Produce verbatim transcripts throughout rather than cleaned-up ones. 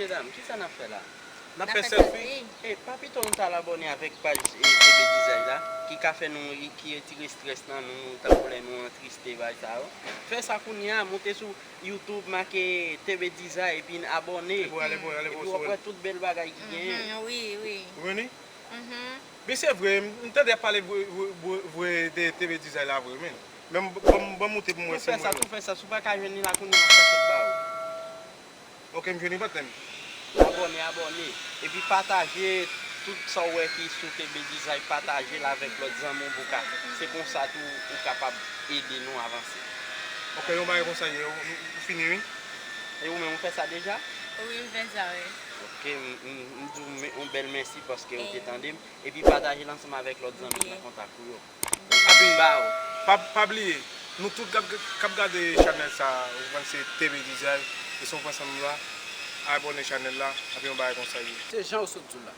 Medam, kisa n ap fè la? N ap fè sèlfi. E pa pito nou t al abòne avèk paj e, T B Design la, ki ka fè nou, ki retire estrès nan nou, tankou lè nou antriste, bagay sa yo. Fè sa kounye a, moute sou YouTube, make T B Design, epi n abòne. Epi w ap wè tout bèl bagay ki genyen. Wi, wi. Ou vini? Men se vre, m tande y ap pale vre de T B Design la vre, men. Men ban m moute pou m wè si m wè l. Tou fè sa, tou fè sa, si w pa ka jwenn li la kounye a, m ap chache l ba ou. Ok, m jwenn li patnè m. Abòne, abòne. Epi pataje tout sa w wè ki sou T B Design, pataje l avèk lòt zanmi w pou ka. Se konsa tou ou kapab ede nou avanse. Ok, yon bagay konsa ye, ou fini wi. E ou menm ou fè sa deja? Wi, m fè sa wi. Ok, m di w yon bèl mèsi paske ou te tande m. Epi pataje l ansanm avèk lòt zanmi k nan kontak ou yo. Epi, pa, pa bliye, nou tout k ap gade chanèl sa, ou konprann se T B Design, e se yon pwen sanm la, abòne chanèl la, epi yon bagay konsa ye. Se jan ou sot di l la.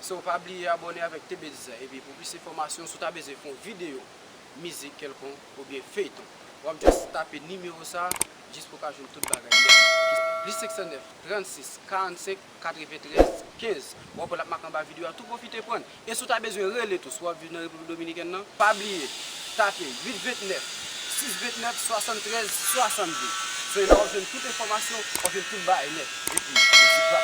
So, pa bliye abòne avèk T B Design, epi pou plis enfòmasyon, si w ta bezwen fè yon videyo, mizik kèlkonk, oubyen feyton, w ap just tape nimewo sa, jis pou w ka jwenn tout bagay nèt. Plis senk san nèf, trannsis, karannsenk, katreventrèz, kenz. W ap wè l ap make anba videyo a, tou pwofite pran l. E si w ta bezwen rele tou, si w ap viv nan Repiblik Dominikèn nan, pa bliye, tape uit vennèf, sis vennèf, swasanntrèz, swasannde. So, e la w ap jwenn tout enfòmasyon, w ap jwenn tout bagay nèt. Epi, mizik pa